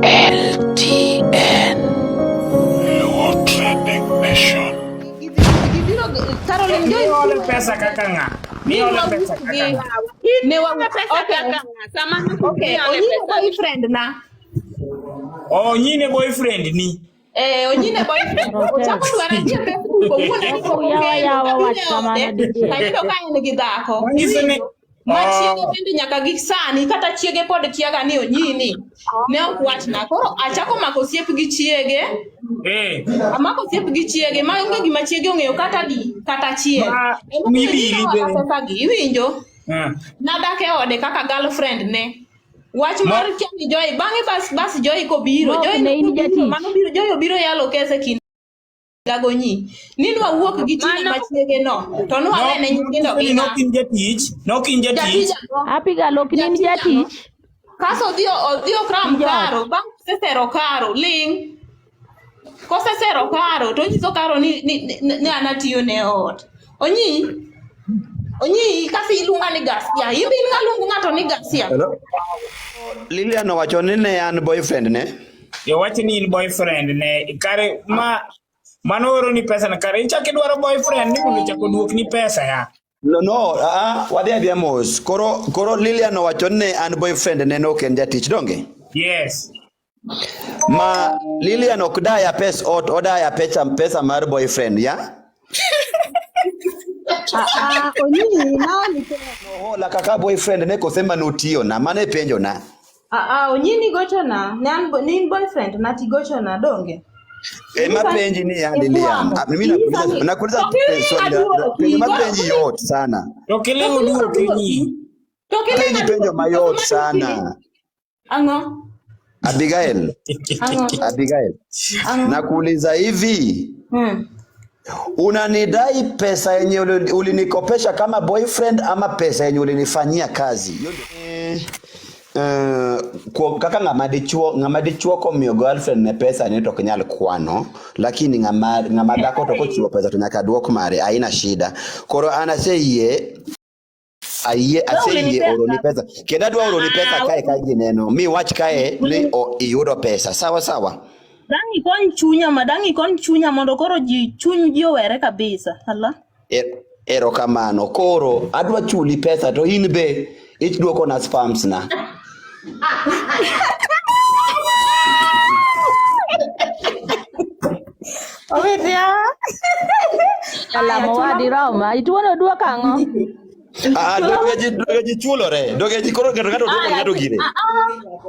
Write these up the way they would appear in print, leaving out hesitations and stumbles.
LTN. Luo Trending Nation. Gibiro Caroline Joy Miole pesa kaka ng'a? Miole pesa kaka ng'a? Ne wa pesa okay. kaka ng'a? Sama Okay, miole onyine pesa. boyfriend na. Onyine boyfriend ni. Eh, onyine boyfriend. Ochako dwara ji e Facebook owuon ni pok Yawa, okendo. yawa, Abiro wach e kamano ode, dichiel. tayudo ka en gi dhako. Manyiso ni Ma Oh. chiege bende nyaka gi sani kata chiege pod kiaga ni onyini. Ne ok wachna. Koro achako mako osiep gi chiege. Eh, Amako osiep gi chiege ma onge gima chiege ong'eyo kata di kata achiel. Ma Emomiyo mibili nyine bende. hola pesa gi, iwinjo? Nadak e ode kaka girlfriend ne. Wach mar kia ni Joy bang'e bas bas Joy kobiro Mok Joy ne in nobiro, jatich. mano biro Joy obiro yalo kese kind dagonyi ni nwawuok gi Tina machiege no to nwawene nyithindo gi ng'a Nok in jatich, nok in jatich. jatija no Abigail ok in jatich. kaso odhi odhi okram Joot. karo bang' kosesero karo ling' kosesero karo to onyiso karo ni, ni, ni, ni an atiyo ne ot onyi onyi kasi iluonga ni gasia in be in ng'a luongo ng'ato ni gasia Hello? Lilian owacho ni ne an boyfriend ne. Iwacho ni in boyfriend ne kare ma mano oro ni pesa na kare ichak idwaro boyfriend ni mondo ochak oduokni pesa ya. No, no, ah, wadhi adhiya mos. Koro, koro Lilian owacho ni ne an boyfriend ne no ok en jatich, donge? Yes. Ma Lilian ok daya pes ot, odaya pesa, pesa mar boyfriend, ya? Ah, ah, onyinyi naoni Nohola kaka boyfriend ne kosema notiyo na, mano e penjo na. Ah, ah, onyini gochona ne an ne in boyfriend na tigochona donge Ema penji ni ya Lilian. Ikwamo. Ah, mimi nakuuliza nakuuliza swali la penjo mapenji yot sana. To kiling' oduoki nyi. to kiling' Penji penjo mayot sana. ang'o Abigail, ang'o Abigail. ang'o Nakuuliza hivi, unanidai pesa yenye ulinikopesha kama boyfriend ama pesa yenye ulinifanyia kazi? Hiyo ndio- Eh, kaka ng'ama dichuo ng'ama dichuo komiyo girlfriend ne pesa ne to ok nyal kwano, lakini ng'ama ng'ama dhako to kochiwo pesa to nyaka duok mare, haina shida. Koro an aseyie ayie aseyie ulinipea oroni pesa kendo adwa oroni pesa kae ka ji neno mi wach kae ni iyudo pesa sawa sawa. Dang' ikony chunya ma dang' ikony chunya mondo koro ji chuny ji owere kabisa. Ala. Erokamano. Koro adwa chuli pesa to in be iduoko na spams na. Omitia. Kalamo wadi Roma. Ituono duok ang'o? Ah, doge ji chulore. Doge ji koro ng'ato ng'ato duoko ng'ato gire.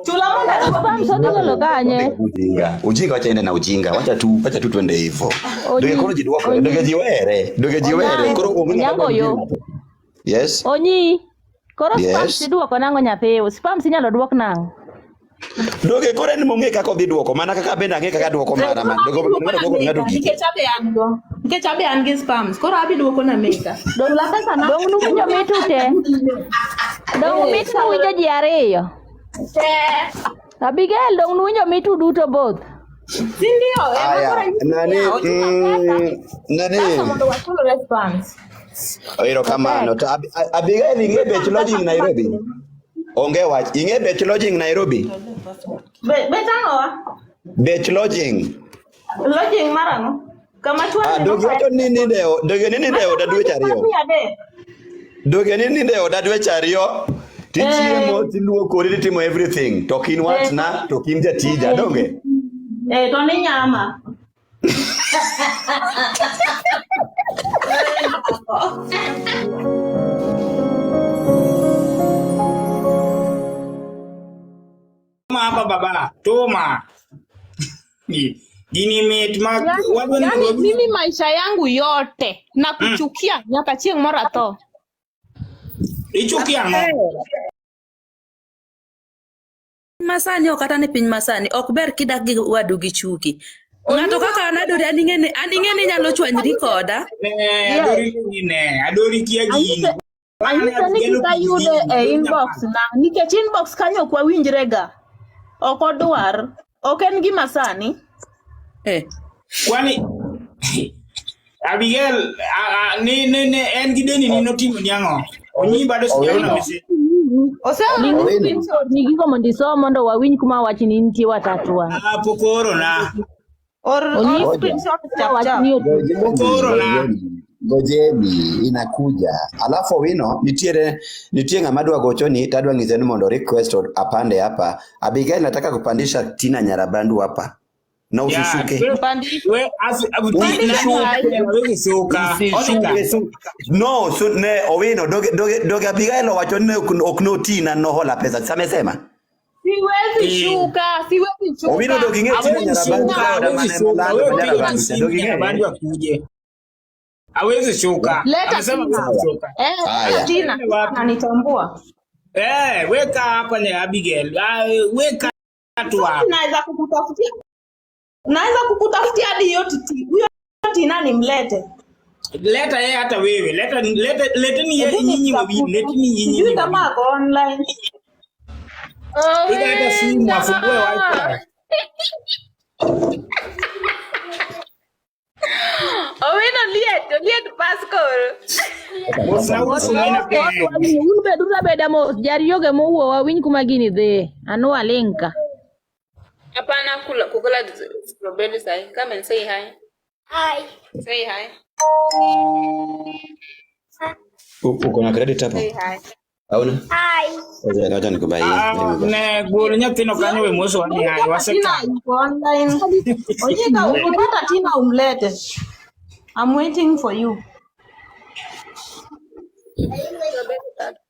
Chula mondo Spams odhi golo kanye? Ujinga. Ujinga wacha ende na ujinga. Wacha tu twende hivyo. Doge koro ji duoko. Onyi. Doge ji were. Doge ji were. Koro onge ng'ama Onyango dwa yo. ng'ato. Yes. Onyi. Koro spams Yes. iduoko nang'o nyathiu? Spams inyalo duok nang'o? Doge koro en mong'e kaka odhi duoko. Mana kaka bende ang'e kaka duoko mara man. Doge ng'ato duoko ng'ato gike. nikech abe an go nikech abe an gi spams koro abi duoko na meka chula pesa na Dong' nuwinjo mitu te. Dong' mit nuwinjo ji ariyo. Abigail dong' nuwinjo mitu duto both. si ndio ema Aya, koro anyisi nani niya, ochula pesa nani sasa mondo wachulre spams Erokamano. To Abigail ing'e bech lodging Nairobi? Onge wach. Ing'e bech lodging Nairobi? Bet ang'o wa? Bech lodging. Lodging mar ang'o? Kama chwal Ah, doge wacho ni ninde e doge ni ninde e oda dweche ariyo. Doge ni ninde e oda dweche ariyo. Tichiemo, tiluokori, titimo everything. To ok in watna, to ok in jatija, donge? Eh, to ni nyama. Tuma hapa baba, tuma. Gini mit ma wadwa ni yani mondo mimi maisha yangu yote na kuchukia nyaka chieng' moro atho ichuki ang'o? Masani ok kata ni piny masani ok ber kidak gi wadu gi chuki. Ng'ato kaka an Adori an ing'e ni an ing'e ni inyalo chwanyri koda. Ne, Adori ni ne, Adori kia gini. Anyise ni kik ayude e inbox na nikech inbox kanyo ok wawinjrega. Ok odwar. Ok en gima sani. Eh. Kwani Abigail, ni ne en gi deni ni notimo ni ang'o? Onyi bado sijaona message. Oseoro Ling Owino. screenshot ni gigo mondo isom mondo wawinj kuma wachni nitie watatwa. Ah, pok oorona. Or, or Onyi Ngoja. screenshot kuma chap chap. wachni otuch. Ngojeni, Oorona. ngojeni, ngojeni, inakuja. Alafu Owino, nitiere nitie ng'ama dwa gochoni tadwa nyise ni mondo request apande hapa. Abigail nataka kupandisha Tina Nyarabandu hapa. Na Ya, usishuke. we Pandisha. we asi abuti Pandisha nani sahi. hawezi shuka. Odhi Usishuke ka. su. No, su, ne Owino doge doge doge Abigail owacho ni ok no Tina nohola pesa. Samesema. Siwezi Eh. shuka, siwezi Owino shuka. dogi ng'e Tina Hawezi Nyarabandu shuka, jaoda hawezi mane shuka. malando Wewe ma piga tu Nyarabandu cha simu dogi ng'e. Nyarabandu akuje. Hawezi shuka. Leta Amesema Tina. hawezi shuka. Eh, leta Haya. Tina. Ende wapi? Ananitambua. Eh, weka hapa ni Abigail. Ah, weka tu Sasa hapa. naweza kukutafutia. Naweza kukutafutia hadi hiyo titi. Huyo Tina nimlete. Leta yeye hata wewe. Leta leta leteni yeye Hebu nyinyi wawili. nimtafute. Leteni nyinyi Sijui wawili. kama ako online. Piga hata simu afungue wifi. Owino liet, oliet pas koro. Mosnauru omena Mos piny. wawinj, un beduru abeda mos, jariyoge mowuo wawinj kuma gini dhiye. Anu aling' ka. Hapana kula kukula strawberry sahi. Come and say hi. Hi. Say hi. Uko na credit hapo? Say hi. Hauna? Ngoja ngoja nikubaie. Ah, ne gol nyathino kanyo we moso Sioni wani hai kama Tina waseka. yuko online. Onyeka, ukipata Tina umlete. I'm waiting for you. Strawberry tatu.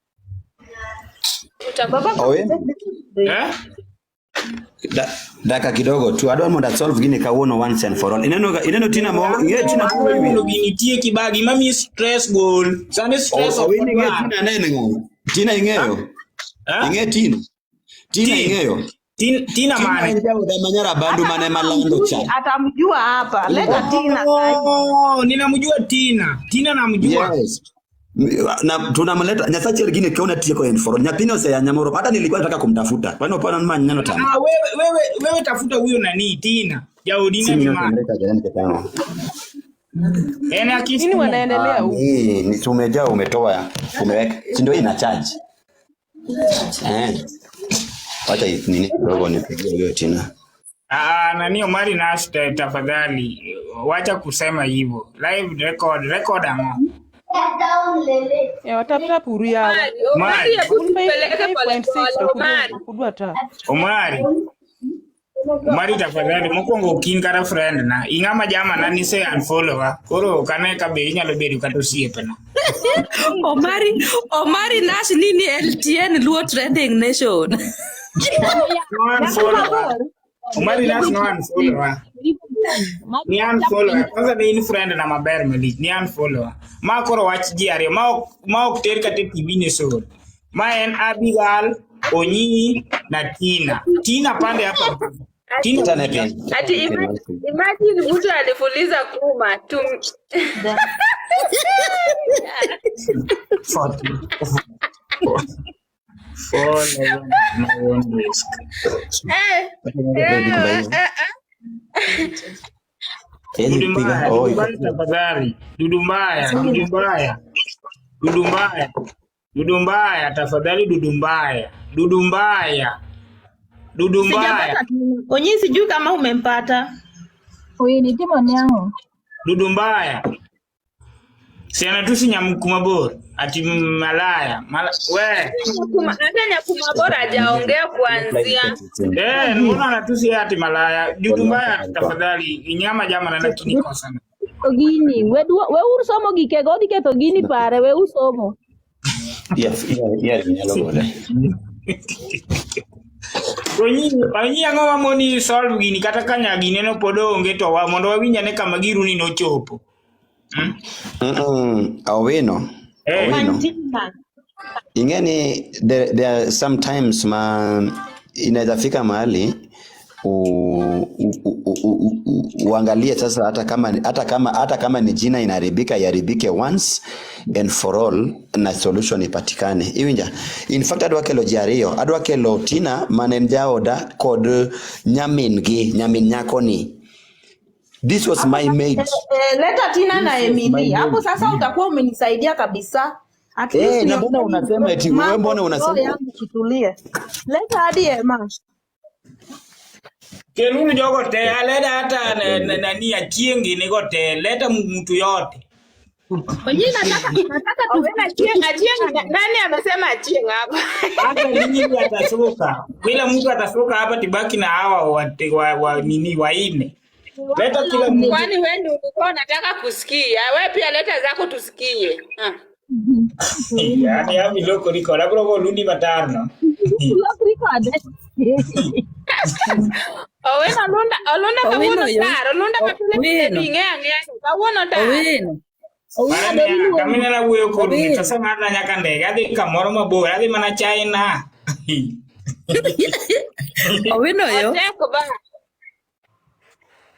Baba Owino. Eh? Daka kidogo tu adwa mondo asolve gini kawuono once and for all. Ineno ineno Tina mo ing'e Tina mo Adwa mondo gini tie kibagi mamiyi stress gol. Sani stress ok Owino ing'e wadwar. Tina ne en ng'a? Tina ing'eyo? Eh? Ing'e Tina? Tina Tin. ing'eyo? Tin, Tina Tina mane? en jaoda ma Nyarabandu Hata mane kama malando mjui, cha. atamjua hapa. Leta Tina sahi. Oh, ninamjua Tina. Tina namjua. Yes. Na tunamleta Nyasache gini kiona tieko en for all. Nyathini oseyanya moro. Hata nilikuwa nataka kumtafuta. Kwani upana manyano tano. Ah, wewe wewe wewe tafuta huyo nani Tina. Jaodina Simu ni yote mane. mleta jirani ketano. Ena Nini akisimu. wanaendelea Ah, huku? ni tumejaa umetoa umeweka. Si ndio hii ina charge. Eh. Wacha nini kidogo nipigie huyo Tina. Ah, nani Omari Nash tafadhali wacha kusema hivyo. Live record record ang'o? Ya wataptap uru yawa. Omari, Omari Omari, hebu Un tupeleke 5.6 polepole to Omari. kudwa ta. Omari. Omari tafadhali mokwongo ok in kata friend na. Ing'ama jama na nise unfollow wa. Koro ok ane ka be inyalo bedo kata osiepna. Omari, Omari Nash nini LTN Luo Trending Nation. No unfollow wa. Omari Nash no unfollow wa. Ni unfollow wa. Kwanza ne in friend na maber malich. Ni unfollow wa. Ma koro wach ji ariyo ma ok ter kata e TV Nation. Ma en Abigail, Onyinyi na Tina. Tina pande hapa. Tina Tane kuja. piny. Ati imagine mtu alifuliza kuma tum 40. Four, eleven, my own risk. eh, eh, eh, eh. Yaani Dudu piga mbaya, oh dudu iko mbaya tafadhali. Dudu mbaya, dudu mbaya. Dudu mbaya. Dudu mbaya tafadhali dudu mbaya. Dudu mbaya. Dudu mbaya. Sijapata Tina. Onyi, sijui kama umempata. Wini timo ne ang'o? Dudu mbaya. Si anatusi nyamku mabor. Ati malaya. Mala, we. Hata Nyakuma bora hajaongea kuanzia. Eh, mbona anatusi yeye ati malaya? Dudu mbaya tafadhali. Inyama jama na lakini kosa. To gini, weuru somo gikego odhi ketho gini pare, weuru somo. Yeah, yeah, yeah, nyalo gole. Onyi, onyi ang'o mamoni solve gini kata ka nyagineno pod onge to wa, mondo wawinj ane kama giruni nochopo. Hmm? Owino. Eh. Owino. Tina. Ing'e ni there are sometimes ma inaweza fika mahali uangalie sasa hata kama ni jina inaharibika iharibike once and for all na solution ipatikane. Iwinja. In fact adwa kelo ji ariyo. Adwa kelo Tina mane en jaoda kod nyamin gi, nyamin nyako ni. This was my maid. Eh, leta Tina na This was my Emily. Hapo maid. sasa utakuwa umenisaidia kabisa. At least Eh, na mbona niongee unasema eti wewe mambo mbona roho unasema yangu itulie. Leta hadi Emma. Keluru jogo te aleta hata nani Achieng' gini go te leta mtu yote. Onyi nataka Owena Achieng', Achieng' nani amesema Achieng' hapa? Hata ninyi ndio atasuka. Kila mtu atasuka hapa tibaki na hawa wa nini waine. Leta kila mtu. Kwani wewe ndio ulikuwa unataka kusikia? Wewe pia leta zako tusikie. Ah. Yaani hapi loko riko labro go lundi matarno. Lok record. Owena Olunda, Olunda Owino kawuono yo. tar, Olunda mapile pile Owino. bi ng'e ang'eya ni kawuono tar. Owino. Owino Mara be niya, iluongi. kamina na wuoyo kodu ni Owino. to sama adhi nyaka ndege adhi kamoro mabor adhi mana China. Owino yo. Otek ba.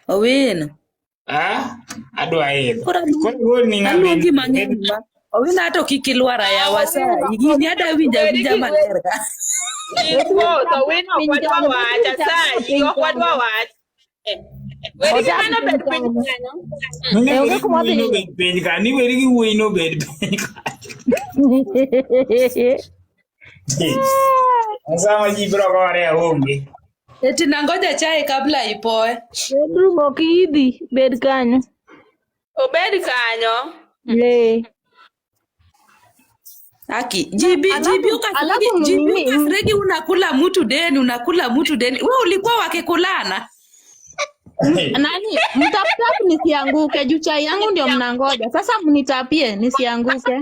Owino. Ah, adwa idho. Koro Koro gol ni ng'ama aluongi mang'eny ma. Owino hata kik ilwara yawa sayi. Gini ada winja Weri winja gi maler ka. Iwuotho, Owino ok Piny wadwa kanyo, wach, bedroom asayi, piny ok wadwa kanyo. wach. Weri gi Odak mano piny bed piny kanyo. kanyo. Ni Eh, weri onge gi kuma wuoyi odhiye. nobed piny ka, ni weri gi wuoyi nobed piny ka. Sama ji biro gore aonge. Eti nangoja chai kabla ipoe. Bedroom ok idhi, bed kanyo. Obed kanyo. Eh. Aki, jibi jibi Alafu alafu ukasregi jibi nini ukasregi unakula mtu deni unakula mtu deni. Wewe ulikuwa wakikulana. Nani mtaptap nisianguke juu chai yangu ndio mnangoja sasa, mnitapie nisianguke.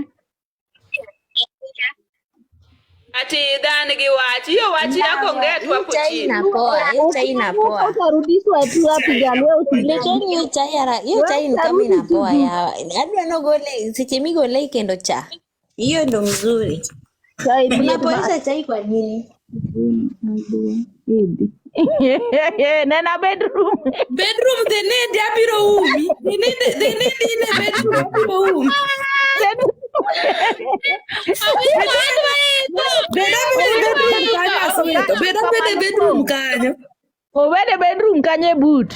Ati dhan gi wach, hiyo wach yako Yawa, ongea tu hii hapo chai chini. inapoa, hii chai Ukianguka inapoa. utarudishwa tu wapi gal, wewe usirudi. Leteni hiyo chai hara, hiyo Wewe chai ni kama utarudi tu inapoa juu. yawa. Adwa nogole, seche migole kendo cha. Hiyo ndo mzuri. Chai liet ma Unapoesha chai kwa nini? Idhi. Nena bedroom. Bedroom the need abiro umi. The need in a bedroom abiro umi. Owino adwa idho. Beda bede bedroom kanyo asweto. Beda bede bedroom kanyo. Obed e bedroom kanyo e but.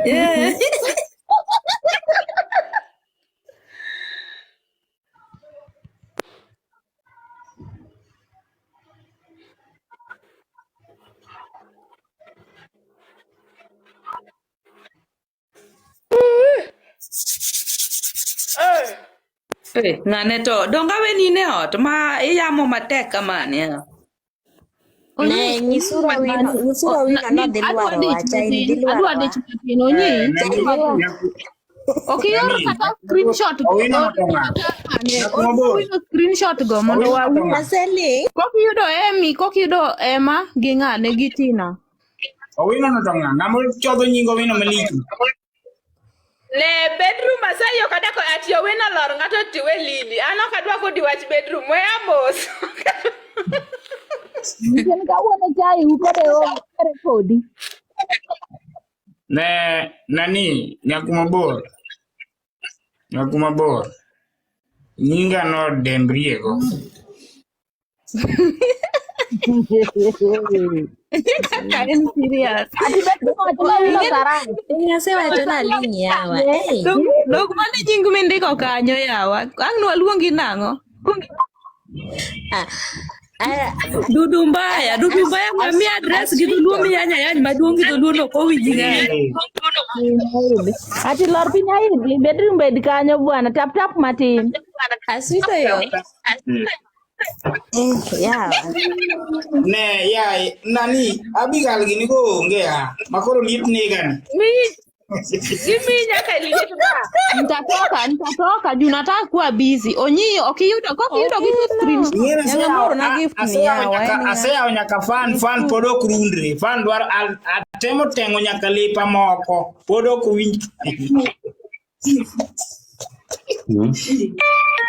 Yeah. Eh, ng'ane to donga we nine ot ma iyamo matek kamani. Eh. Onyi Ne, nyisuru Owino, nyisuru Owino nodhi adwa lwaro dich wa, chai ni matin, dhi adwa lwaro wa. dich matin Onyi, Chai dhi lwaro. ok ior Nani? kata screenshot go, Owino or notonga. kata ng'ane, Nyako or mabor. Owino screenshot go mondo Owino wawuo. notonga. Aseli. Kokiyudo Emi, kokiyudo Emma gi ng'ane gi Tina. Owino notonga. Ng'ama chodho nying Owino malich. Ne bedroom asayi ok adwa ati Owino lor ng'ato tiwe Lili. An ok adwa kodi wach bedroom, weya mos. Nikech kawuono chai ukode ongere kodi. Ne nani nyako mabor. Nyako mabor. Nyinga no dembriego. Kaka en serious. Ati bedroom wacho ni Owino sarang. Asewacho naling' yawa. Ei. Dog mane nying mindiko kanyo yawa. Ang' nwaluongi nang'o? Ah, ah, Dudu mbaya, dudu mbaya mami address gi dholuo miyanya yany maduong' gi dholuo no ok owinji ng'ato. Ati lor piny aidhi, bedroom bed kanyo bwana, tap tap matin. Aswito yo. Eh, yawa. Ne ya nani Abigail gini go onge ya. Makoro liet nega ni. Gimi nyaka liet ba. Nitatoka juu nataka kuwa busy. Onyi okiyudo kokiyudo gi tu screenshot. Ing'e ni Nyang'amoro na gift ni yawa, en ng'a? aseyawo nyaka fan pod ok rundre. Fan dwaro atemo teng'o nyaka lepa moko pod ok winj.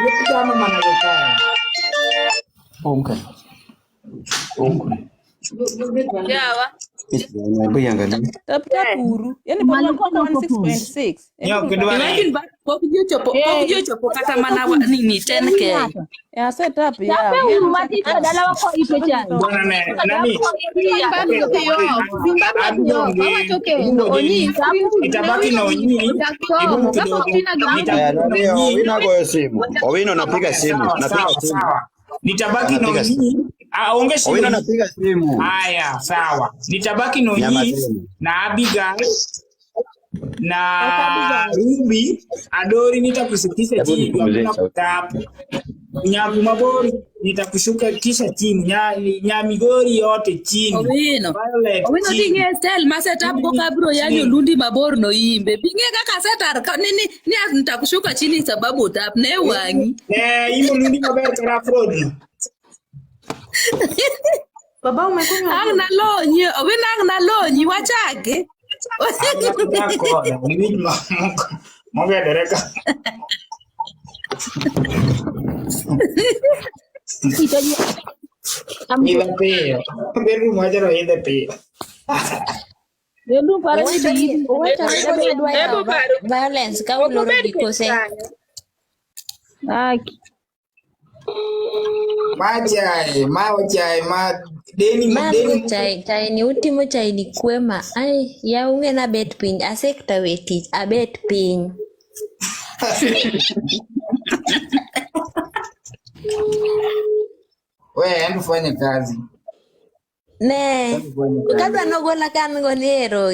Lep chamo mana gi kae. Yawa. Hebu iangalie. Tap tap uru. Yani pod Malo wan kono wan ok opong. 6.6. Ni Hebu ok idwar Imagine ba pok ji ochopo pok ji Eh, ochopo kata mana nini 10K. ng'ato. Ya set up ya. Tape Owino uru matin to dalawa ko ite chai. Bwana ne nani Zimbabwe okay, dhi oko, Zimbabwe dhi oko. adonge Awacho kendo, ibugo Onyi, geni screenshot ne itabaki na Owino Onyi ochak ibugo somo. Kapok kidogo Tina gi Eh, nitabaki na nani Onyi. Owino agoyo simu. Owino napiga Haya, simu, sawa napiga sawa simu. sawa, nitabaki na Anapiga simu. Onyi. Ah, onge simu Owino Onyi. napiga simu. Haya, sawa, nitabaki na Nyama Onyi simu. na Abigail Ok na Abigail. Ruby Adori, nitakushukisha Hebu chini juu nipunguzie hakuna sauti. kutapu. Nyaku Mabori nitakushuka kisha chini, Nyamigori yote chini, Owino. Violet Owino chini, ting'e style ma setup go Mimi kabro yanyo chini. lundi mabor no imbe. Bing'e kaka setar ka nini ni nitakushuka chini sababu utap ne wang'i. Eh, imo lundi maber kara Afrod no. Baba umekunywa Ang juice? nalonyi, Owino ang nalonyi wachake. An dak koda, niwinj mogedore ka. Ite Idho piyo. Bedroom wacho no idho piyo. Bedroom paro ni Owacho dhi ni idhi. owacho ni Hebu koro idwa hebu yawo paru. violence ka Ok uloro obed ji piny kose. kanyo. Aki. Ma chae, ma chae, ma deni Ma deni go chai chai ni utimo chai ni kwema. Ai, ya ung'e nabet piny. Asekta we tich, abet piny. We, endo fanye kazi. Ne, Endo fanye kazi. kadwa nogola ka an go ni ero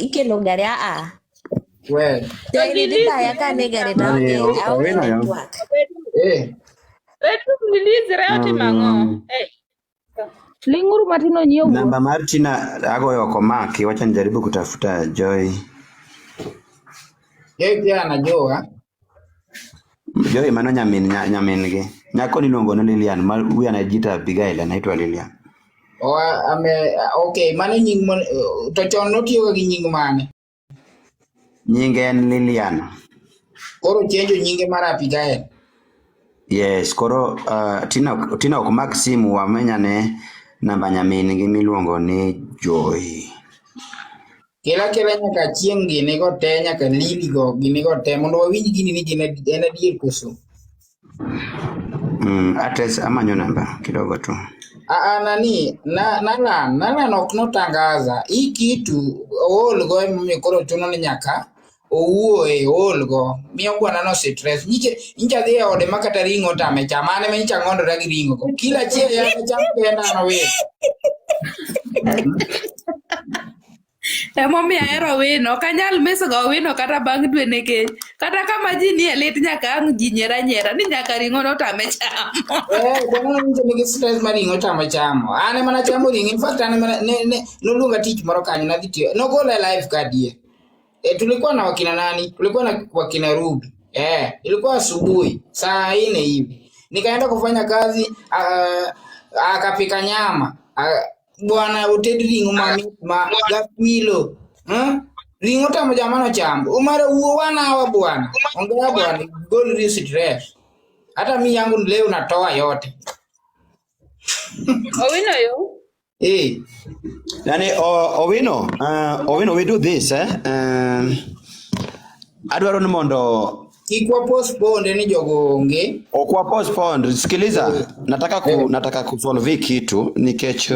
ikelo gari aa. We. To Chai ni dhi release taya ka ane gari to Nani aonge aonge Owino yo. network. Eh. Bedroom release re otimo ang'o? Mm, Eh. Ling'uru matin onyiew go. namba mar Tina agoyo ok omaki, wacha nijaribu kutafuta Joy. Yeye pia anajua. Joy mano nyamin nyamin gi. Nyako niluongo ni Lilian, ma huyu anajiita Abigail anaitwa Lilian. Oa ame okay, mano nying mon to chon notiyoga gi nying mane? Nyinge en Lilian. Koro chenjo nyinge mar Abigail. Yes, koro Tina ok mak simu wamenyane namba nyamin gi miluongo ni Joy. Kela kela nyaka chieng' gini go te nyaka Lili go gini go te mondo wawinj gini ni gin en adier koso. Ates amanyo namba kidogo tu. Aa, nani na Nalan Nalan ok notangaza hii kitu ool go emomiyo koro chuno ni nyaka owuoye ool go miyo bwana no stress nyiche nyicha dhi e ode ma kata ring'o otame chamo an ema nyicha ng'ondora gi ring'o go kila chieng' an acham kenda an awil Emomiyo ahero Owino. Ok anyal miss go Owino kata bang' dwe nikech kata kama ji nie lit nyaka ang' ji nyiera nyiera ni nyaka ring'o notame chamo. Eh, bwana nyicha nigi stress mar ring'o otame chamo an ema nachamo ring'o in fact an ema ne noluonga tich moro kanyo nadhi tiyo nogola e live ka adier. E, tulikuwa na wakina nani? Tulikuwa na wakina Ruby. Eh, ilikuwa asubuhi saa 4 hivi. Nikaenda kufanya kazi akapika nyama. Bwana oted ring'o mamit ma gapilo. Ring'o tamo jamano chambo. Umara wuo wanawa bwana. Ongea bwana, gol stress. Hata mi yangu leo natoa yote. Owino yo. Eh. Nani Owino, Owino we do this eh. Adwaro ni mondo Kik wa postpone ni jogo onge. Ok wa postpone. Sikiliza, nataka kusolve hii kitu nikech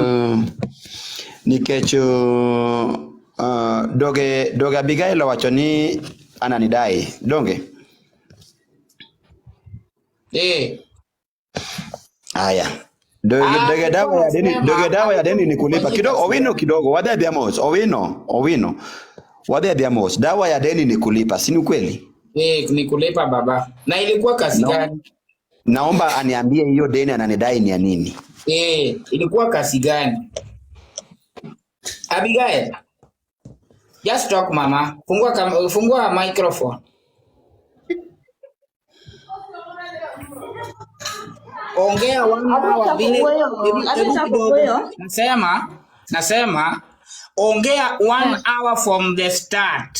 doge Abigail owacho ni ananidai. Donge? Eh. Haya. Doge dawa ya deni, doge dawa ya deni ni kulipa. Kidogo Owino kidogo, wadhi adhiya mos. Owino. Wadhi adhiya mos. Dawa ya deni ni kulipa, si ni kweli? Eh, ni kulipa baba. Na ilikuwa kasi gani? Naomba aniambie hiyo deni ananidai ni ya nini? Eh, ilikuwa kasi gani? Abigail. Just talk mama. Fungua microphone. Ongea one hour vile. Hebu kidogo. Nasema ongea 1 hour from the start.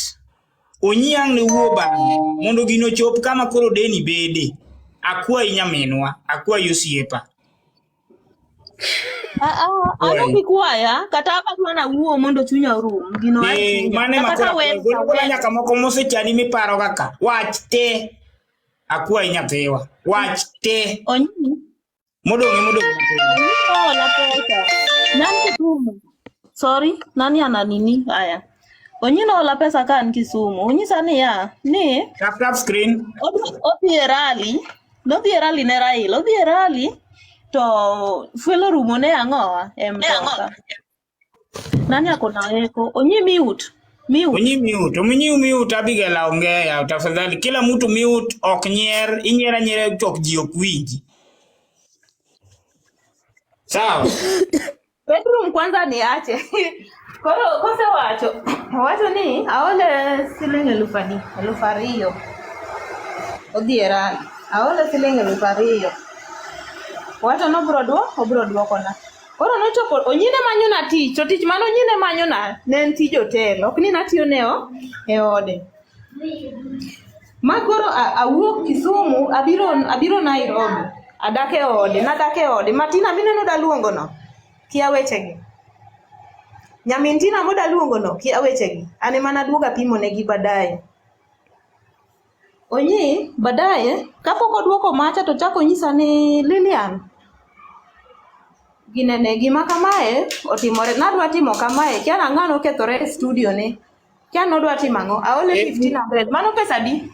Onyiang' ni wuo bang'e mondo gino ochop kama koro deni bede. Akwayi nyaminwa, akwayi osiepa. Ah, ah, an ok ikwaya kata adwa nawuo mondo chunya orum gino a Eh, chunya mane kata makora kawe gol gola nyaka moko mosechandi miparo kaka wach te akwayi nyathiwa wach te Onyi modong' emodong' nyathiwa Onyi noola pesa nani Kisumu sorry nani ana nini haya Onyi noola pesa ka an Kisumu onyisa niya ni tap tap screen odhi e rally nodhi e rally ne Raila odhi e rally to fuel orumo ne ang'owa e mtoka nani akona eko Onyi mute mute Onyi mute ominyi mute Abigail aongea tafadhali kila mtu mute ok nyier inyier anyiera to ok ji ok winji sawa Bedroom kwanza niache. Koro kosewacho owacho ni aole siling 1000 adi 2000 odhi e rally aole siling 2000 owacho ni obro duok obro duokona koro nochopo onyine manyona tich to tich mane onyine manyona ne en tij hotel ok ni natiyo ne o e ode ma koro awuok Kisumu abiro abiro Nairobi adak e ode nadak e ode Martina mineno daluongo no kia wechegi nyamin Tina modaluongo no kia wechegi an ema naduogo apimo negi baadaye Onyi baadaye kapok oduoko macha to chako onyisa ni Lilian ginene gima kamae otimore nadwa timo kamae kia nang'ano okethore e studio ne kia nodwa timo ang'o aole 1500 mano pesa adi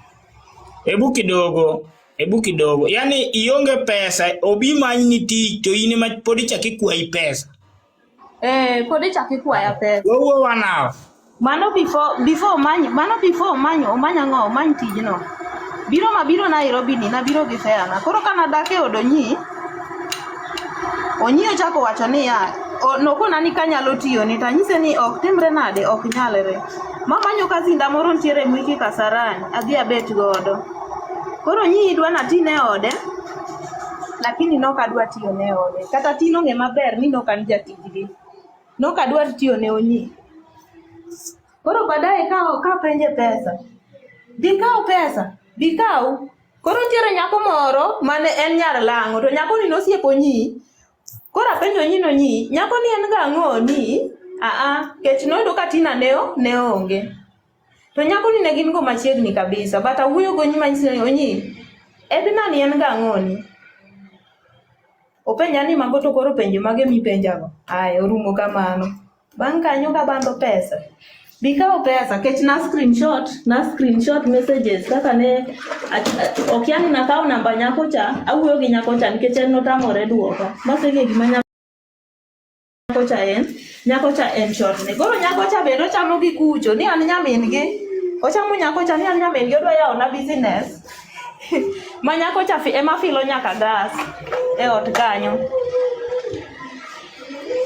Ebu kidogo, ebu kidogo. Yaani ionge pesa, obi manyni tich to in ema pod ichak ikwayi pesa. Eh, pod ichak ikwaya pesa. Wawuo wan hour. Mano before omany mano before omany omany ang'o omany tijno. Biro mabiro Nairobi ni nabiro gi fare na. Koro ka nadak e od Onyi, Onyi ochako wacho niya, nokona ni kanyalo tiyone to anyise ni ok timre nade ok nyalre. Mamanyo kazinda moro ntiere Mwiki Kasarani, adhi abet godo. Koro Onyi dwa natine ode, lakini nok adwa tiyo ne ode. Kata Tino ng'e maber ni nok an jatijgi. Nok adwar tiyo ne Onyi. Koro baadaye ka kapenje pesa, dhi kaw pesa, dhi kaw. Koro nitiere nyako moro mane en nyar lang'o to nyakoni nosiepo Onyi. Koro apenjo Onyi ni Onyi, nyakoni en ga ang'o ni? Aa, kech noyudo ka Tina ne ne onge. To nyakoni ne gin go machiegni kabisa, but awuoyo go Onyi manyise ni Onyi, Edna ni en ga ang'o ni? Openja ni mago to koro penjo mage mipenjago? Aya, orumo kamano. Bang' kanyo kabando pesa. Bi kaw pesa kech na screenshot messages kaka ne okia ni nakawo namba nyako cha, awuoyo gi nyako cha nikech en notamore duoka. Maseng'e gima nyako cha en, nyako cha en short ne. Koro nyako cha bende ochamo gi kucho ni an nyamin gi. Ochamo nyako cha ni an nyamin gi odwa yawo na business. Ma nyako cha ema filo nyaka gas e ot kanyo.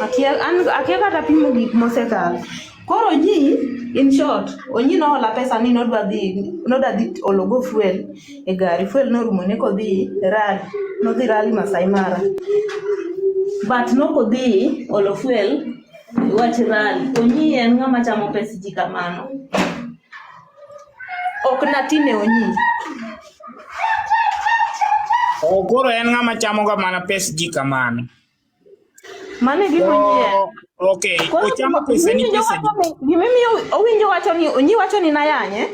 Akia an akia kata pimo gik mosekalo. Koro Onyi, in short, Onyi noola pesa ni nodwa dhi ologo fuel e gari. Fuel norumo ne kodhi rally, nodhi rally Masai Mara. But nokodhi olo fuel wach rally. Onyi en ng'ama chamo pes ji kamano. Ok natine Onyi. O koro en ng'ama chamo ga mana pes ji kamano. Mano e gima Onyi en. Okay, Koro ochamo pesa ni gimiwinjo pesa di. wacho ni gimomiyo owinjo wacho ni Onyi wacho ni nayanye.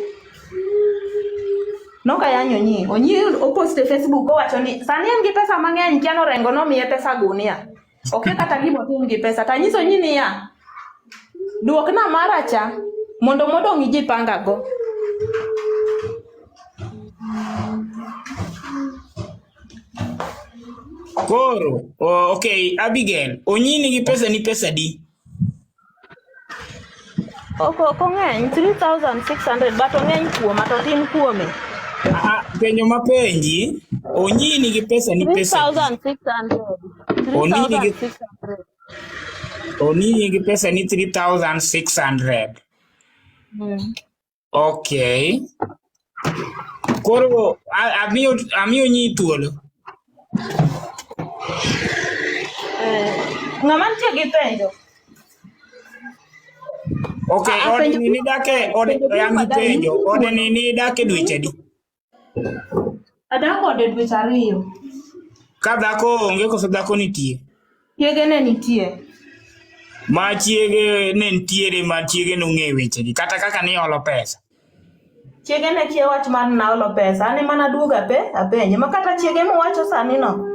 Nok ayanyo Onyi. Onyi opost e Facebook owacho ni sani en gi pesa mang'eny kia norengo nomiye pesa gunia. Okia kata gima otim gi pesa. Tanyiso Onyi niya, duokna mara cha mondo modong' ijipanga go. Koro, okay, Abigail, Onyi nigi pesa ni pesa di? Ok ong'eny 3600 but ong'eny kuoma to tin kuome. Ah, penjo mapenji, Onyi nigi pesa ni pesa di? 3600. Onyi nigi 3600. Onyi nigi pesa ni 3600. Okay. Koro amiyo Onyi thuolo. Ng'ama nitie gi penjo? Okay, Ah, ah, ode penjo ni nidake ode penjo biro an gi baadaye. penjo. Ode ni nidake dweche adi? Adak ode dweche 2. Ka dhako onge koso dhako nitie? Chiege ne nitie. Ma chiege ne nitiere ma chiege nong'eyo wechegi kata kaka niolo pesa. Chiege ne kia wach mar naolo pesa, an ema naduogo apenje. Ma kata chiege mowacho sani no,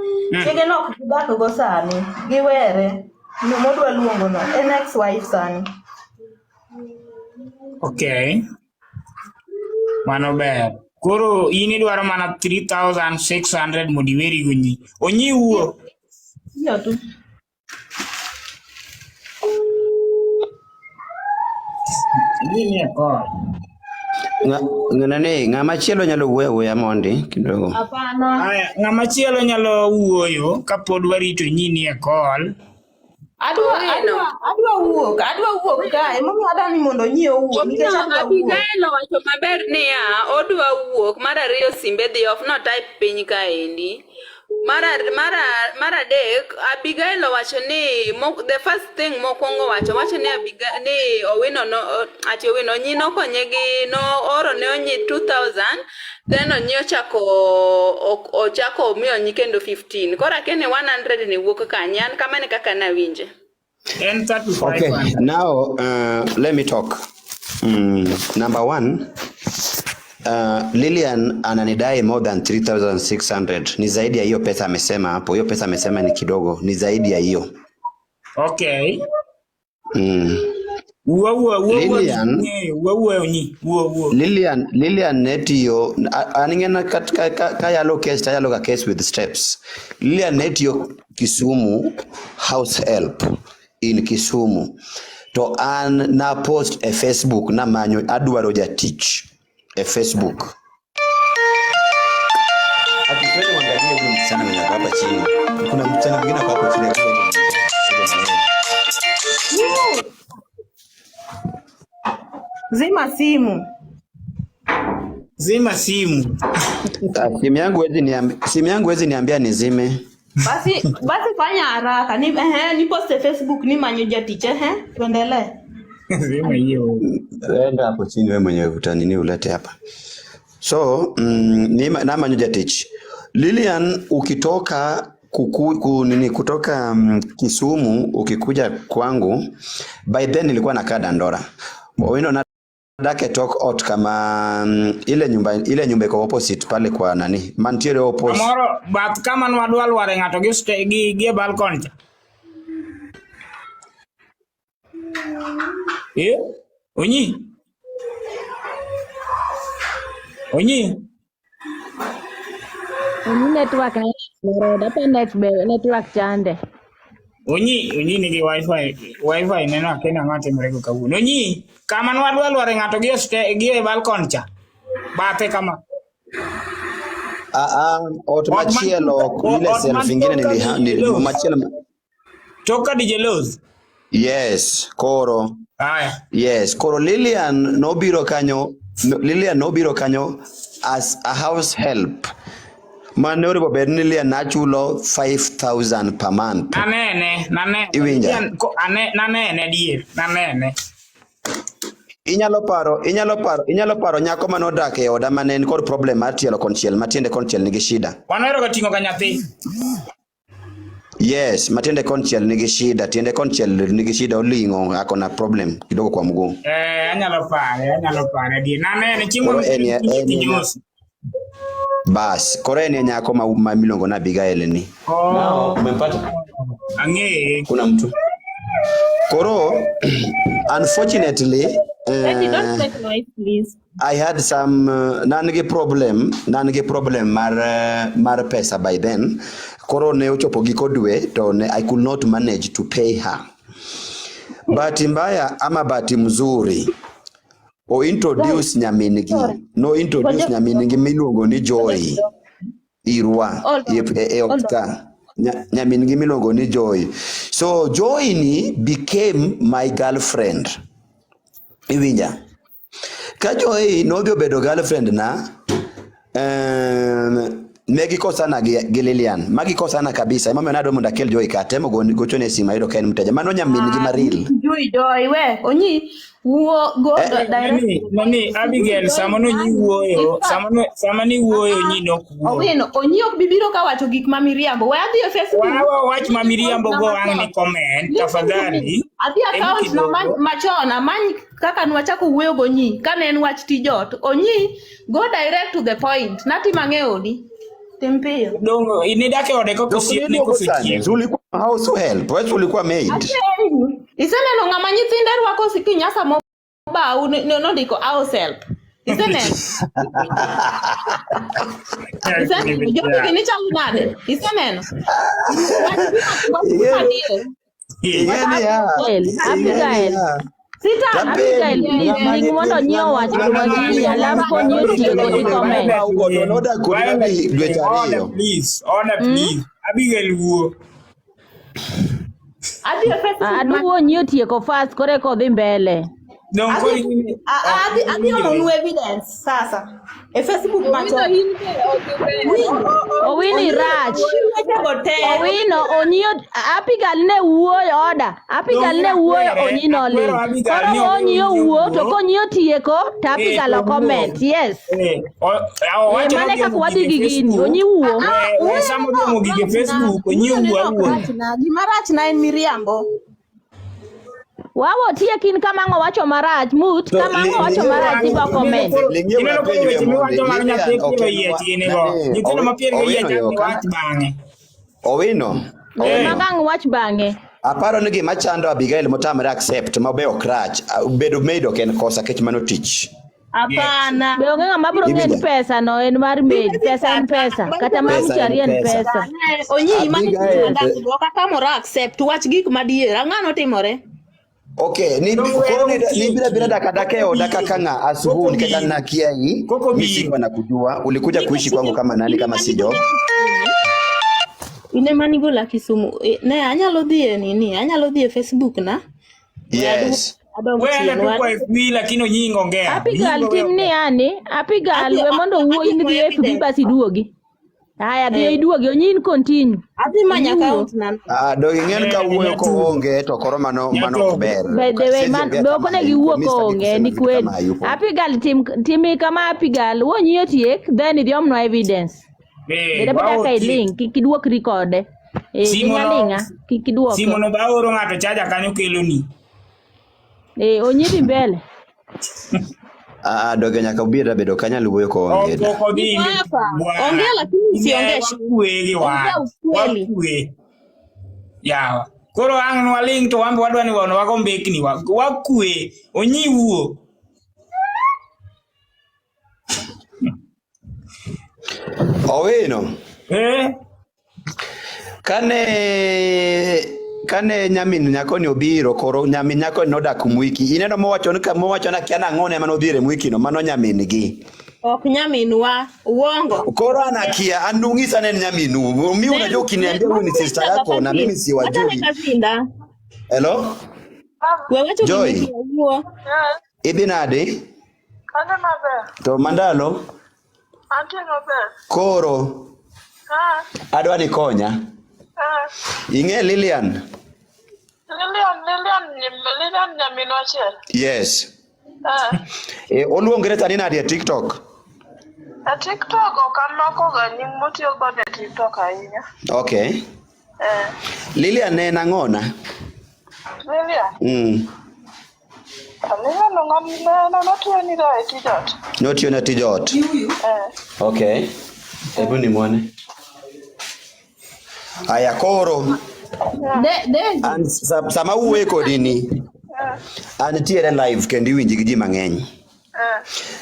chiege no ok gidak go sani, giwere. No modwa luongo no, en ex wife sani. Okay. Mano ber. Koro in idwaro mana 3600 mondo iweri gi Onyi. Onyi wuo. Iyo tu. Onyi nie call. Nani, ng'ama chielo nyalo wuoyo awuoya mondi kidogo. Hapana. Aya, ng'ama chielo nyalo wuoyo kapod warito Onyi nie call. Adwa Owino. adwa adwa wuok, adwa wuok kae. Emomiyo adwa ni mondo Onyi owuo nikech Owino adwa wuok. Abigail owacho maber niya, odwa wuok, mar ariyo simbe dhi off, no type piny kaendi. Mar adek, Abigail owacho ni the first thing mokwongo wacho, wacho ni Abigail ni Owino no ati Owino Onyi nokonye gi nooro ne Onyi 2000 then Onyi ochako ochako omiyo Onyi kendo 15. Koro akia ni 100 ni wuok kanye, an kamano e kaka nawinje. En 35 Okay, now let me talk. Number one, Lilian ananidai more than 3600. Ni zaidi ya hiyo pesa amesema hapo. Hiyo pesa amesema ni kidogo, ni zaidi ya hiyo. Okay. Wuo wuo wuo wuo Lilian wuo wuo Onyi wuo wuo. Lilian netiyo an ing'e ka yalo case to ayalo ga case with steps. Lilian netiyo Kisumu house help in Kisumu. To an na post e Facebook namanyo adwaro jatich e Facebook. Ati twende uangalie huyu msichana mwenye ako hapa chini. Kuna msichana mwingine ako hapo chini akiwa ndio na yeye. Zima simu. Zima simu. Simu yangu huwezi niambia, simu yangu huwezi niambia nizime. Basi basi fanya haraka. Ni ni post Facebook ni manyo jatich tuendelee. Zima hiyo. Enda hapo chini wewe mwenyewe utanini ulete hapa. So, namanyo jatich. Lilian ukitoka kutoka Kisumu ukikuja kwangu, by then nilikuwa nakaa Dandora. Owino na dake tok ot kama ile nyumba iko opposite pale kwa nani? Mantiere opposite. Amoro bath kama nwadwa lware ng'ato gi gi e balcony cha. Onyi. Onyi. Onyi network ne apa network chande. Onyi nigi wifi neno akia ni ang'o timore go kawuono. Onyi, kama nwadwa lware ng'ato gi gi e balcony cha. Bathe kama. Ot machielo ile self ingine nili machielo. Toka DJ Loz. Yes, koro. Aya. Yes, koro Lilian nobiro kanyo, Lilian nobiro kanyo as a house help. Mane oripo bed ni Lilian nachulo 5000 per month. Nanene. Iwinja? Lilian, nanene dier, nanene. Inyalo paro nyako manodak e oda mane en kod problem mar tielo konchiel, ma tiende konchiel nigi shida. Wanahero ga ting'o ga nyathi. Yes, matiende konchiel nigi shida, tiende konchiel nigi shida, oling'o ako na problem kidogo kwa mguu. Anyalo pare dier. Nanene chieng' Koro moro kinyosi. Bas, koro en e nyako ma miluongo ni Abigail ni. Oh. Umempata? Ang'eye. Kuna mtu. Koro unfortunately, Daddy, don't make noise, please. I had some nan gi problem mar pesa by then. Koro ne ochopo giko dwe to ne I could not manage to pay her. Bahati mbaya ama bahati mzuri, o introduce nyamingi. No introduce nyamingi miluongo ni Joy. Irwa e ot ka. Nyamingi miluongo ni Joy. So Joy ni became my girlfriend. Iwinja? Ka Joy nodhi obedo girlfriend na, Ne gikosana gi Lilian. Ma gikosana kabisa. Emomiyo nadwa mondo akel Joy ka atemo gochone simu ayudo ka en mteja. Mano nyamin gi Maril. Joy Joy we onyi wuo go Eh, direct. Nani, nani Abigail sama no nyi wuoyo, sama no sama ni wuoyo nyi nok wuo. Owino onyi ok bibiro ka wacho gik ma miriambo. We adhi e Facebook. Wawa wach ma miriambo go ang' ni comment Listen to me. tafadhali. Adhi Hebu account no kidogo. machon amany kaka nwachako wuoyo gonyi kane en wach tij ot. Onyi go direct to the point. Natim ang'eyo ni. Tim piyo. Dongo inidak e ode kaka To osiepne kuniduogo koso sani, chiemo. si ulikuwa house help, wewe si ulikuwa maid. Apenji. Iseneno ng'ama nyithinde rwako kinyasa mobau nondiko house help. Iseneno? Iseneno? Jogi ni chalo nade? Iseneno? Wach gima adier. Ing'e niya, Abigail, ing'e Abigail. niya. Sita, Abigail, Tapenji, please, ng'ama ling mondo nyithind nyiewo ng'ama wach ng'ama wachni alafu ng'ama konyi otieko gi nyithind comment. mobau go to nodak kodi Violet, dweche order ariyo. please, order please. Abigail wuo. Adhi e Facebook ma Aduwo nyi otieko fast koro eka odhi mbele. Dong koro adhi in adhi ok adhi iwinjore. omonu evidence sasa. E Facebook Owino machon. in be ok iber. Winj. Owini Onyi rach. wechego te. Owino onyiyo Abigail ne wuoyo oda. Abigail Dong ne wuoyo akwere, onyi noling. akwero Abigail Koro ni owe onyiyo onyi wuo to owuo. konyiyo tieko to Eh, Abigail to ok wuo. comment. Yes. Eh, Eh, owacho mano e nodhi kaka omo wadhi gik e gi gini. Facebook. Onyi wuo. Ah, We we wuoyo sama no odhi ok omo gik e rachna. Facebook, onyi Wuoyo owuo no ok awuoya. rachna. Gima rachna en miriambo. Wawo tiek in kama ang' owacho marach. Mut To kama ang' owacho ling'ie marach uru ibo Ineno comment. koro ling'ie uru ineno koro apenjue weche mondi. miwacho mag nyathi Lilian ok piero en yiech wa gini go. nani Nyithindo ma pier gi Owino yiech yo ang' kana wach bang'e. Owino Eh, Eh. mago ang' wach bang'e. Aparo ni gima chando Abigail motamre accept ma be ok rach. Bedo maid ok en kosa kech mano tich. Yes. Hapana. Be onge ng'ama biro ng'e ni Iwinjo? pesa no en mar maid. Pesa en pesa. Kata mar Pesa en mchari en pesa. pesa. Onyi mano Abigail mandago ok atamora accept wach gik madier. Ang'o notimore? Okay, ni Dong we koro ni nibira bira otieki. daka daka e Koko oda biro. kaka ng'a Koko asubuhi nikech an biro. nakiai Koko mi biro. sikuwa nakujua ulikuja kuishi kwangu kama nani kama si job. Ine manigola Kisumu. Ne anyalo dhi e nini? Anyalo dhi e Facebook na. We Yes. adog We enda chien. tu kwa FB lakini onyingo ongea. Abigail Onyingo we tim ni ongea. yani. Abigail Adhi we mondo wuo adhi in mo dhi e FB evidence. bas iduogi. Haya dhi Eh, iduogi onyi continue. adhi Onyi manyo wuo. account na. Ah, dog ing'en ka Eh, wuoyo nyatugo. koonge to koro mano mano ok Nyatogo. ber. By the way, Siwezi man ongea be kama ok onego hayupo. iwuo Mi sitaki koonge kusema ni vitu kweli. kama hayupo. Abigail tim timi kama Abigail wuo onyi otiek then idhi omnwa evidence. Eh, Bed abeda wao ka otieki. iling' kik iduokri kode. Eh, Simo ling' no aling'a kik iduoke. simo no ba oro ng'ato chaja kanyo keloni. Eh, onyi dhi mbele. Ah, doge nyaka ubira bedo kanyal wuoyo koonge Ok da. ok odhi Niko ime hapa. bwana. Ongea lakini Ine usiongee shida. wakwe gi Ongea wach. ukweli. Wakwe. Yawa. Koro ang' nwaling' to wan be wadwa ni mondo wago mbekni wakwe. Onyi wuo. Owino. Eh? Kane nyamin nyakoni obiro koro nyamin nyakoni nodak Mwiki. Ineno mowacho ni mowacho ni akia nang'one ema nodhire Mwiki no mano nyamin gi. Ok nyaminwa. Uongo. Koro an akia an ung'isa ne en nyaminu. Mi unajua ukiniambia huyu ni sister yako na mimi siwajui. Kasinda. Hello? We wacho Joy. gima wuo. Idhi nade? Adhi maber. To mandalo Antie maber. koro Ah, adwa ni konya. ah. Ing'e Lilian? Lilian nyaminwa achiel. Yes. Ah. E, oluongre sani nade e TikTok? E TikTok ok amako ga nying motiyo godo e TikTok ahinya. Okay. Eh. Lilian ne en ang'ona? Lilian. Lilian ng'am notiyo ni ga e tij ot. Notiyo na tij ot. Eh. Okay. Hebu nimwone. Aya koro an sama wuoye kodi ni antiere live kendo iwinji gi ji mang'eny. Eh.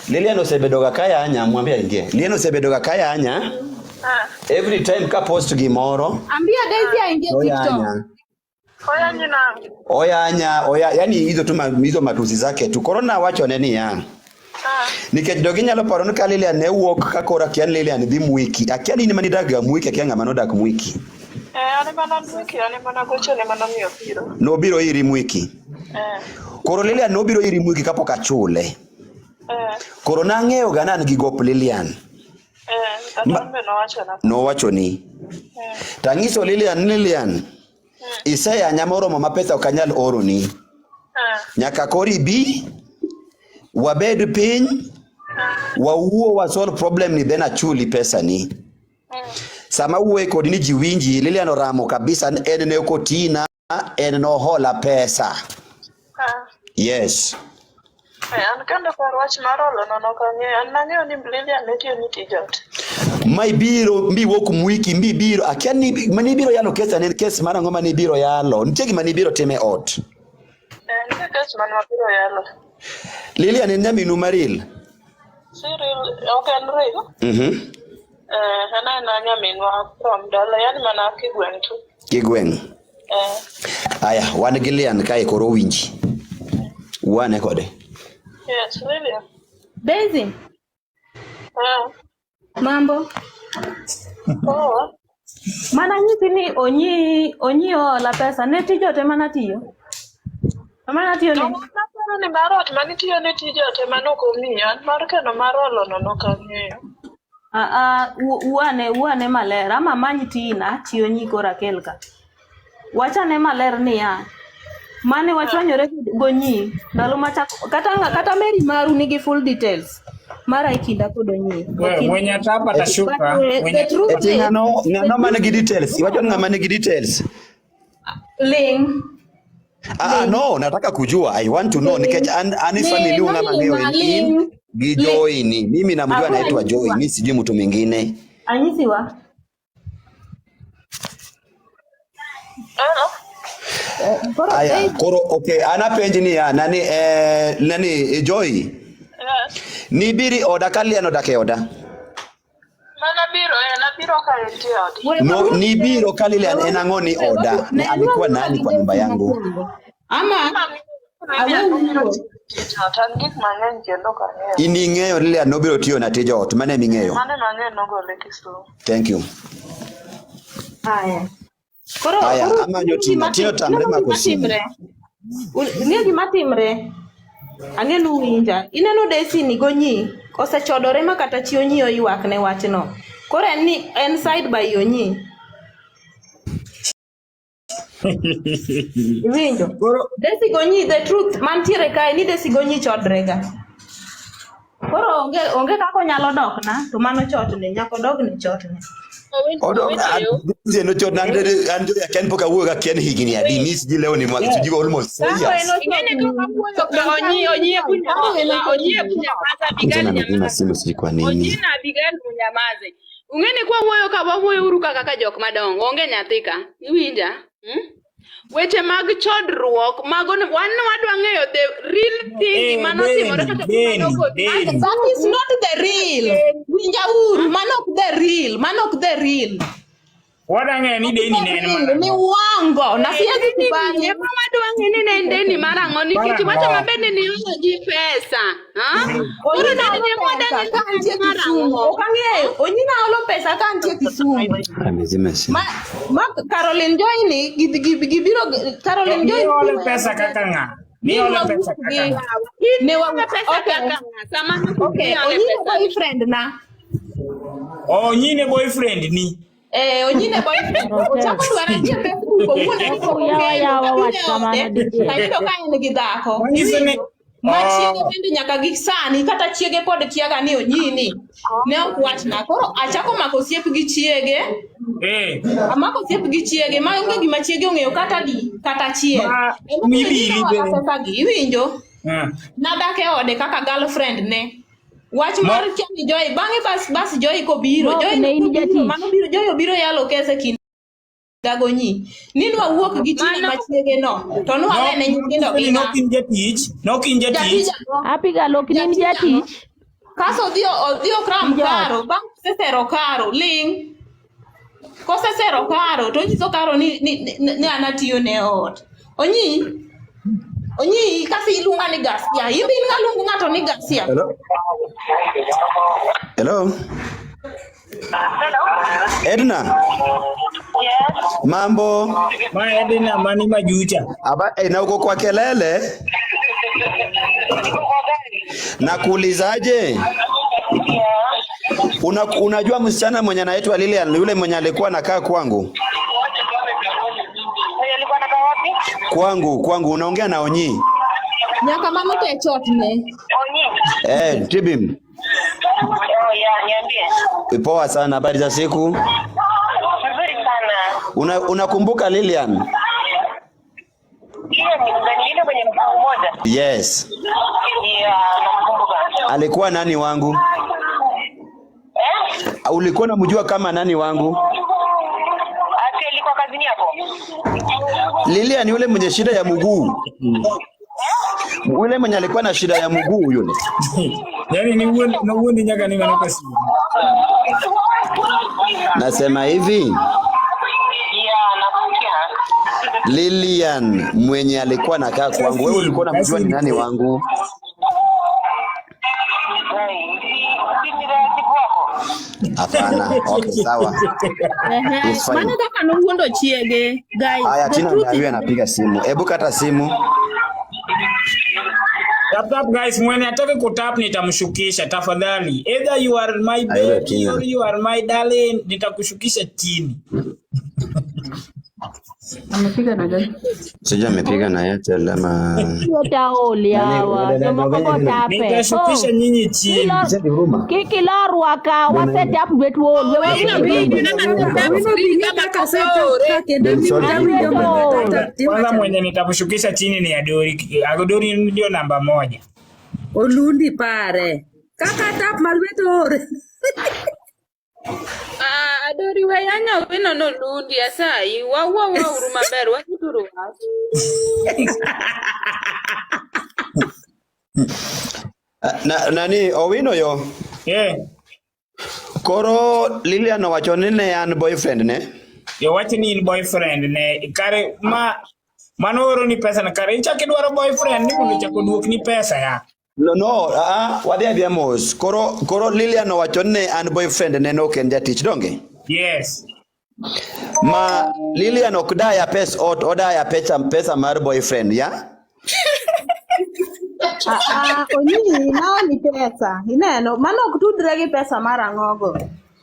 Lilian osebedo ga kayanya, mwambie aingie. Lilian osebedo ga kayanya every time ka post gimoro Ambia Daisy aingie TikTok. oyanya. Oyanyi nang'o? Oyanya, oya, yani hizo tu hizo matusi zake tu. Koro nawachone niya. Nikech dogi nyalo paro ni ka Lilian ne wuok ka koro akia ni Lilian dhi Mwiki. Akia ni in ema nidak ga Mwiki, akia ng'ama nodak Mwiki. Eh, an ema Mwiki, an ema nagochone manomiyo obiro. Nobiro iri Mwiki. Eh. Koro Lilian nobiro iri Mwiki kapok achule. Eh. Koro nang'eyo ga ni an gi gop Lilian. Eh. Kata an be nowachona. Nowachoni. Tang'iso Lilian, Lilian, iseyanya moromo ma pesa ok anyal oroni. Nyaka koro ibi, wabed piny, wawuo wa solve problem ni then achuli pesa ni. Sama wuoye kodi ni ji winji, Lilian oramo kabisa ni en ne ok otina, en nohola pesa. Yes. Eh, an kendo kar wach mar holo no nok ang'eyo. An nang'eyo ni Lilian ne tiyo ni tij ot. Ma ibiro miwuok mwiki mibiro akia ni manibiro yalo kes en kes mar ang'o manibiro yalo nitie gima nibiro timo e ot. Eh, nitie kes mane wabiro yalo. Lilian en nyaminu Maril. Cyril, ok en real. Eh, en aena nyaminwa from dala, yani mana kigweng' tu. Kigweng'. Eh, Aya, wan gi Lian kae koro winji. Wane kode. yes, Lilian. Daisy, Eh, mambo. poa. Mana nyisi ni onyi onyi ola pesa ne tij ot ema natiyo. Ema natiyo To ne. naparo ni mar ot manitiyo ne tij ot ema nok omiyo, an mar keno mar holo no nok ang'eyo. Ah, ah, wuane wuane maler ama many Tina chi onyi koro akel ka. Wachane maler niya, mane wachwanyore gonyi ndalo machako kata kata Mary maru nigi full details mara e kinda kod onyi. We, Ok in- mwenye tapa atashuka. But, Mwenye the truth Eti is, ng'ano ng'ano man gi details? Iwacho ni ng'ama nigi details? ling Ah, no, nataka kujua. I want to know nikech an an Ling, family ng'ama ng'eyo en in ling. gi Joy ni. Mimi namjua Hakuna anaitwa Joy, anyisiwa. mi sijui mtu mwingine. Anyisiwa. Hello? Koro Aya, Daisy, koro okay, anapenji niya, nani nani Joy? Yes. Nibiri oda ka Lian odak e oda. Mana biro, eh, nabiro ka entie e odi. we No, wawuo nibiro ka Lilian en ang'o ni oda? Ni ne alikuwa wawuo nani gi kwa nyumba Daisy yangu? mokwongo. Ama Lilian awe nobiro wuo. tiyo tij ot, an gik mang'eny kendo ok ang'eyo. In ing'eyo Lilian nobiro tiyo na tij ot, mano eming'eyo. Mano ema ang'eyo nogole Kisumu. Thank you. Aya. Koro Aya, koro amanyo ing'eyo Tina. gima Tina tim- otamre ineno mako gima simu. timre. Ing'eyo gima timre. Ang'e ni uwinja. Ineno Daisy ni gonyi osechodore ma kata chi onyi oywak ne wachno. Koro en ni en side by onyi. Iwinjo? Koro Daisy gonyi the truth mantiere kae ni Daisy gonyi chodre ga. Koro onge onge kaka onyalo dokna to mano chotne nyaka odogne chotne. Odo Daisy en ochot an an Joy akia ni pok awuoyo ga Ken higni adi. Mi sijui leo ni mwaka sijui almost 4 Karo years. en Ing'eni ochotni. ka wawuoyo ka onyi onyi hebu Karo en nyamaza, onyi hebu ochotni. nyamaza, Abigail Mzee amezima nyamaza. simu sijui kwa Onyi nini. na Abigail munyamaze. Ung'eni kwa wuoyo ka wawuoyo uru ka kaka jok madongo, onge nyathi ka. Iwinja? Hmm? Weche mag chodruok mago wan wadwa ng'eyo the real thing eh, gima notimore Deni, kata gima Deni, nogol. Deni. That is not the real. Winja uru, mano ok the real, mano ok the real. Wadang'eyo ni Ok Deni the ne en real, mar ni ang'o. uongo. Na siwezi Deni kubali. ema wadwa ng'e ni ne en deni mar ang'o Mar nikech iwacho ang'o? maber ni niolo ji pesa. Ha? Koro Onyina deni olo ema wadwa pesa ng'e ni ka ne antie en mar Kisumu. ang'o. Ok ang'eyo. Onyina olo pesa ka antie Kisumu. Amezima simu. Ma Caroline Joy ni gibiro To Caroline Joy niole biro pesa kaka ng'a? ni Niole pesa wawuok kaka gi ng'a? ne Niole wawuok pesa okay kaka ng'a? Sama okay niole Onyina pesa ni. boyfriend na Onyine boyfriend ni. eh Onyine boyfriend ochako dwara ji e Facebook owuon ni pok Yawa okendo yawa kabiro wach e kamano ode dichiel. tayudo ka en gi dhako Manyiso ni iwinjo ma chiege oh, bende nyaka gi sani kata chiege pod kiaga ni onyini ne ok wachna koro achako mako osiep gi chiege eh, amako osiep gi chiege ma onge gima chiege ong'eyo kata di kata achiel ma emomiyo mibiri Onyina ola be. pesa gi iwinjo nadak e ode kaka girlfriend ne wach Mo mar kia ni Joy bang'e bas bas Joy kobiro Mok Joy ne in nobiro jatich. mano biro Joy obiro yalo kese kind dagonyi ni nwawuok gi Tina Mano machiege no to nwawene nyithindo Manyiso gi ni ng'a nok in jatich, nok in jatich. jatij ang'o Abigail ok ne in jatij ang'o jatich. kaso odhi odhi okram Tij ot. karo bang' kosesero karo ling kosesero karo to onyiso karo ni ni, ni, ni an atiyo ne ot onyi onyi kasi iluonga ni gasia in be in ng'a luongo ng'ato ni gasia Hello? Hello? Hello? Edna, Yes. mambo? Ma Edna mani majucha. Aba, na uko kwa kelele? Niko kwa gari. Nakuulizaje? Yeah. Unajua msichana mwenye anaitwa Lilian, yule mwenye alikuwa anakaa kwangu? Kwangu unaongea na Onyi. Nyaka mano te chotne. Eh, Tibim. Poa sana, habari za siku? Unakumbuka Lilian? Yes. Alikuwa nani wangu? Ulikuwa unamjua kama nani wangu? Lilian yule mwenye shida ya mguu. Yule mwenye alikuwa na shida ya mguu yule. Yaani ni uone nyaga ni maneno kasi. Nasema hivi. Lilian mwenye alikuwa anakaa kwangu, wewe ulikuwa unamjua ni nani wangu? Hapana. Okay, sawa. It's fine. Mano kaka nowuondo chiege. Guys, Haya, the Tina truth ndio is anapiga simu. Hebu kata simu. Tap tap guys, mwenye atake kutap nitamshukisha tafadhali. Either you are my Aiwe baby Tina. or you are my darling, nitakushukisha chini. Amepiga na gani? Sijui amepiga na Airtel ama Taoli hawa jomoko botape. Nitashukisha nyinyi chini. Kik ilorwa ka waset up bet wol we Kwanza mwenye nitamshukisha chini ni Adori. Adori ndio namba moja. Olundi pare. Kaka tap malweto ore. Ah, Adori we yanya wino no lundi asayi wawuo uru maber waketuru wach. Na, nani Owino yo? Yeah. Koro Lilian owacho ni ne an boyfriend ne? Yo wacho ni in boyfriend ne kare ma mano oro ni pesa na kare ichak idwaro boyfriend ni mondo ichak oduokni pesa ya. No, wadhi adhiya mos. Koro Lilian owacho ni ne an boyfriend ne no ok en jatich donge? Yes. Ma Lilian ok daya pes ot, odaya pesa mar boyfriend ya? Onyi naoli pesa. Ineno, mano ok tudre gi pesa mar ang'ogo.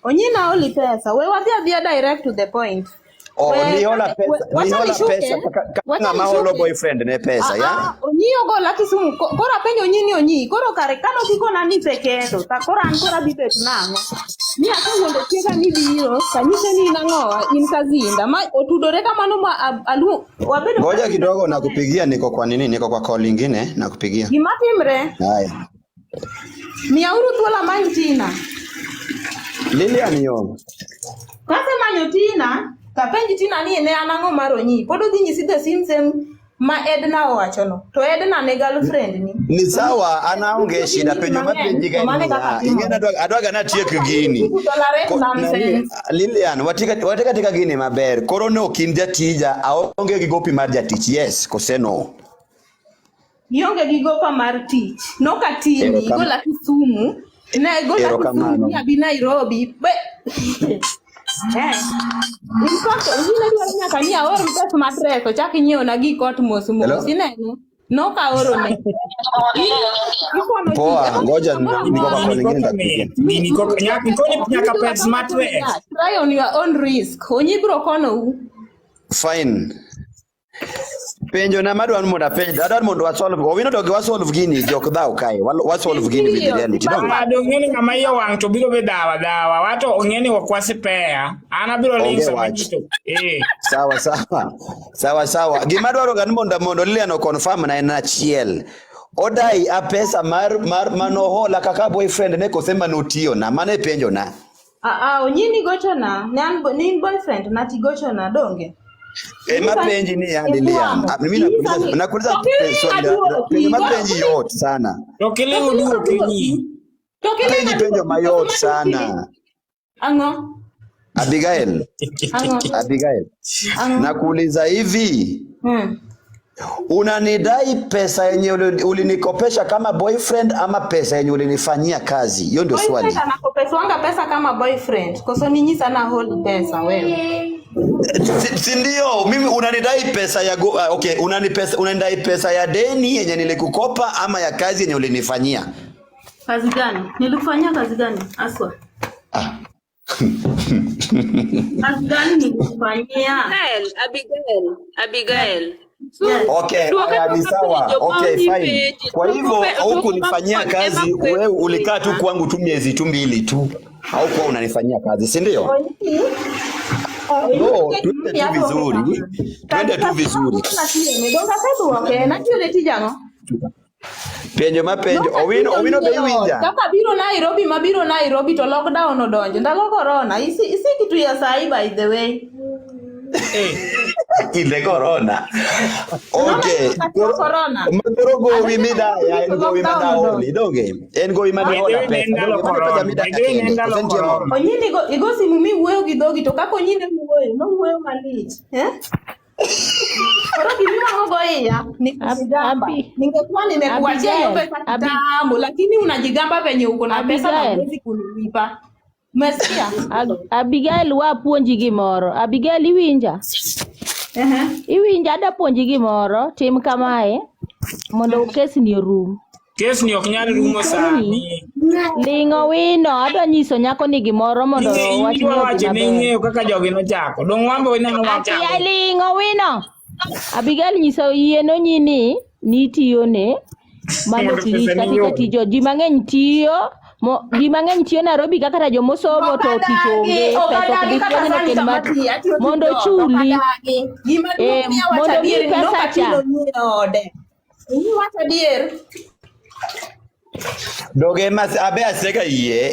Onyi naoli pesa. We wadhi adhiya direct to the point. Oh, We- nihola pesa, wacha nihola nishuke. pesa kaka Wacha ng'ama holo nishuke. boyfriend ne pesa ya? Onyi ogola Kisumu. Koro apenjo Onyi ni Onyi. Koro kare kano kikona ni pekendo. Ta koro an koro adhi bet nang'o? Ni asewuondo chiega ni biro. Tanyise ni in ang'owa, in kazinda. Ma otudore kamano ma alu wabedo Ngoja kidogo nakupigia, niko kwa nini? Niko kwa call ingine nakupigia. Gima timre, Haya. miyauru thuolo amany Tina. Lilian yo. Kasemanyo Tina, tapenj Tina ni ne an ang'o mar Onyi. Pod odhi nyisi the same same ma Edna owachono. To Edna ne girlfriend ni. Ni sawa, ana aonge shida penjo mapenji ga Mane ni kaka ya. Ing'e adwaga natiek gini. Tolerate nonsense. Lilian, watika tika gini maber. Koro ne ok in jatija, aonge gi gopi mar jatich. Yes, kose no. Ionge gi gopa mar tich. Nokatini, igola Kisumu. Ne gola Kisumu ni abi Nairobi. Be In fact, Onyi ne dwaro nyaka ni aor pesa matrek ochak inyiewna gik ot mos mos. Ineno? Nokaorone. Ikono ji. Poa, ngoja niko kwa call ingine nitakupigia. Gini nyaka pet mattress. Try on your own risk. Onyi biro konou. Fine. Penjo na madwaro mondo apenj, adwaro mondo wasolve. Owino to gi wasolve gini jok dhaw kae. Wasolve gini with reality. Donge? Ah, dong ng'eni ng'ama iye wang' to biro be dhawa dhawa. Wato ong'e ni ok wasipea. An abiro ling Onge sama wach. ji to. Eh. Sawa sawa. Sawa sawa. Gima adwaro ga ni mondo Lilian o confirm na en achiel. Odai a pesa mar manohola kaka boyfriend ne kose manotiyo na. Mano e penjo na. Onyi ni gochona. Ne an ni in boyfriend na tigochona donge. Ema penji ni ya Lilian. Mimi nakuuliza swali penjo mapenji yot sana. To kiling oduoki nyi. To kiling Penji penjo mayot sana. Ang'o? Abigail. Ang'o? Abigail. Ang'o? Nakuuliza hivi. Unanidai pesa yenye ulinikopesha kama boyfriend ama pesa yenye ulinifanyia kazi? Hiyo ndio swali. Boyfriend anakopeswanga pesa kama boyfriend. Koso ninyi sana hold pesa wewe. Si ndio? Mimi unanidai pesa ya okay, unanidai pesa ya deni yenye nilikukopa ama ya kazi yenye ulinifanyia? Kazi gani? Nilikufanyia kazi gani? Aswa. Ah. Kazi gani nilikufanyia? Abigail, Abigail, Abigail. So, Yes. Okay, duoke haya ni duoka sawa. penjo ma Okay, onyi fine. penji. Kwa Duoko hivyo duoko ma hukunifanyia ema kazi, wewe ulikaa tu kwestina. kwangu tu miezi tu mbili tu, haukuwa unanifanyia kazi, si ndio? Onyi, onyi No, nikech twende gimomiyo tu aduoke vizuri, kama. twende Kazi tu kazi vizuri. natiyone, donge aseduoke, natiyone tij ang'o? Penjo ma penjo, Donge Owino, atiyo Owino be nie ot. iwinja? Kaka biro Nairobi, mabiro Nairobi to lockdown odonjo. Ndalo corona. Isi, isi kitu ya sahi by the way. Kinde corona. Unaona Okay, hiyo wakati wa koro corona. ma koro gowi Adonjo midaya Nairobi en to gowi lockdown madaoli, odonjo. donge? En gowi By the madihola way, ne en pesa, ndalo donge? Mano pesa corona. By midaya the way, ne en kende, ndalo koso nitie moro? corona. Onyini igo, igo simu miwuoyo gi dhogi to kaka onyine wuoyo, nowuoyo malich. Eh? Koro gimiwang'o go iya ni kujigamba. Abi, Ningekuwa nimekuachia hiyo Abigail, pesa Abi, kitambo, lakini unajigamba venye uko na pesa na Abigail, huwezi kunilipa. Umesikia? Abigail wapuonji gimoro. Abigail iwinja? Ehe. Iwinja ada puonji gimoro, tim kamae mondo kesni orum. Kesni ok nyal rumo Nyise ni sani. ling'o wino, adwa nyiso nyako ni gimoro mondo Ing'e wachni idwa odhi wacho ni maber. ing'eyo kaka jogi nochako. Dong' wambe ineno Akia wachako. ling'o wino. Abigail nyiso yie nonyi ni nitiyone mano Mondo ok lich pesa kata ni ika yom. tijo ji mang'eny tiyo mo, ji mang'eny tiyo Nairobi kaka ta jomosomo to tich Okadagi, onge pesa ok okadagi bi kata puonjno sani ken kama mar tiyo, atiyo tij mondo ot, chuli okadagi. Gima duong' eh, ni awacho mondo adier miyi ni pesa nok cha achilo nyie ode. Inyi wacho adier. Doge mas abe asega yie,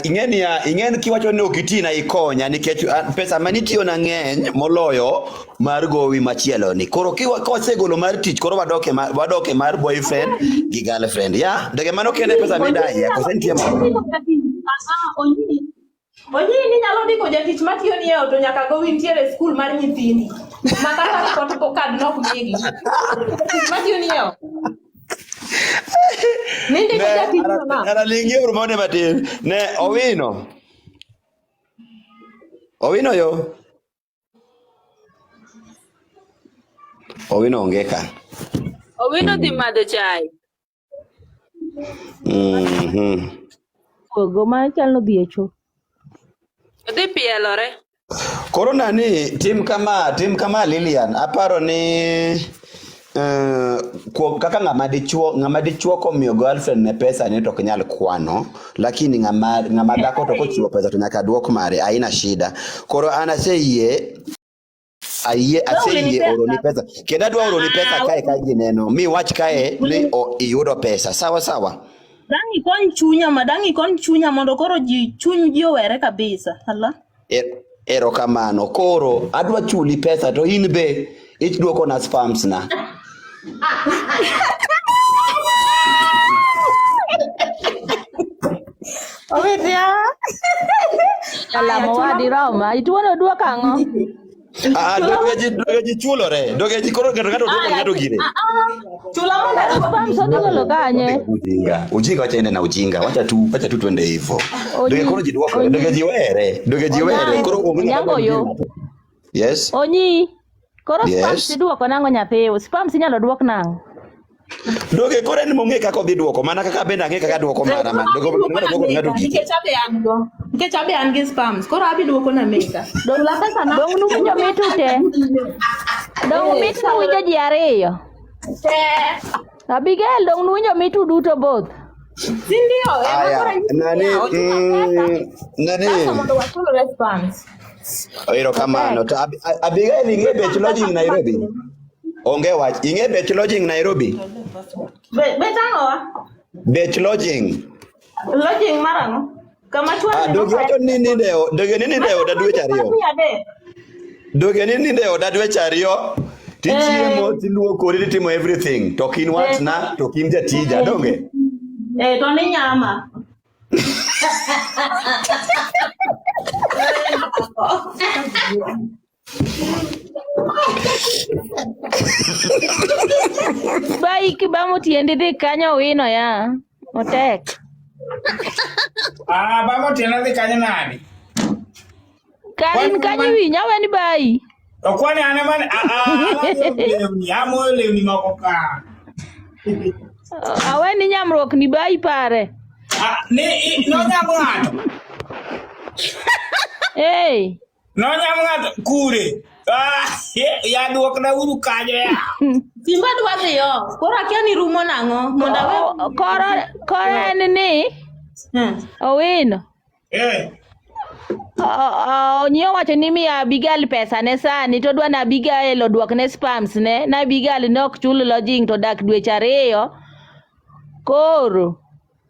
ing'e niya, ing'e ni kiwacho ni ok itina ikonya nikech pesa manitiyona ng'eny moloyo mar gowi machielo ni. Koro kawasegolo mar tich koro wadoke wadoke mar boyfriend gi girlfriend. Ya, doge mano kende Onyi, pesa onyi midaya, inyalo koso nitie moro? ndiko jatich. Ah, onyi. Onyi ni nyalo ndiko jatich matiyo ni e ot to nyaka gowi nitiere e skul mar nyithindi. Ma kata report card nok migi. Jatich matiyo ni e ot. Nindiko Ne, jatijno na. aralingie uru mone matin. Ne, Owino. Owino yo. Owino onge ka. Owino dhi madho chai. Mhm. Go ma chal nodhi e cho. Odhi pielore. Koro nani, tim kama Lilian, aparo ni kaka ng'ama dichuo komiyo girlfriend ne pesa ne to ok nyal kwano, lakini ng'ama dhako to kochiwo pesa to nyaka duok mare, haina shida. Koro an aseyie ayie Wewe aseyie ulinipea oroni ngapi? pesa. Kendo adwa oroni pesa Ah, kae ka ji neno. Mi wach kae ni iyudo pesa. Sawa sawa. Dang' ikony chunya ma dang' ikony chunya mondo koro ji chuny ji owere kabisa. Ala. Erokamano. Koro adwa chuli pesa to in be iduoko na spams na. Omitia. Alamo wadi Roma, ituono duok ang'o? Ah, doge ji chulore. Doge ji koro ng'ato duoko ng'ato gire. Chula mondo aduok Spams odhi golo kanye? Ujinga. Ujinga wacha ende na ujinga. Wacha tu twende hivyo. Doge koro ji duoko. Doge ji were. Doge ji were. Koro onge ng'ama Onyango yo. dwa ng'ato. Yes. Onyi. Koro spams Yes. iduoko nang'o nyathiu? Spams inyalo duok nang'o? Doge koro en mong'e kaka odhi duoko. Mana kaka bende ang'e kaka duoko mara man. Doge ng'ato duoko ng'ato gike. Nikech abe an go. Nikech abe an gi spams. Koro abi duoko na meka. Chula pesa na. Dong nuwinjo mitu te. Dong mit nuwinjo ji ariyo. Abigail dong nuwinjo mitu duto both. Si ndio? Ema koro Aya, anyisi nani niya, ochula pesa. nani Sasa mondo wachulre spams. Erokamano. To Abigail ing'e bech lodging Nairobi? Onge wach. Ing'e bech lodging Nairobi? Bet ang'o wa? Bech lodging. Lodging mar ang'o? Kama chwal Doge wacho ni ninde doge ni ninde oda dweche ariyo. Doge ni ninde oda dweche ariyo. Tichiemo, tiluokori, titimo everything. To ok in watna, to ok in jatija, donge? To ni nyama. Bai kibamo tiendi dhi kanyo wino ya. Otek. Ah, bamo tienda dhi kanyo nade? Karin kanyo iwinjo aweni bai. To kwani an ema lewni, amoyo lewni moko ka. Aweni nyamruok ni bai pare. Ni nonyamo ng'ato. Hey. Nonyam ng'ato kure. Ah, ya duokna uru kanyo ya. Simba dwa dhi off. Koro akia ni rumo nang'o mondo awe. Koro koro en ni Owino. Eh. Onyi owacho ni miyo Abigail pesa ne sani to odwa ni Abigail oduokne spams ne na Abigail ne ok chul lodging to odak dweche ariyo koro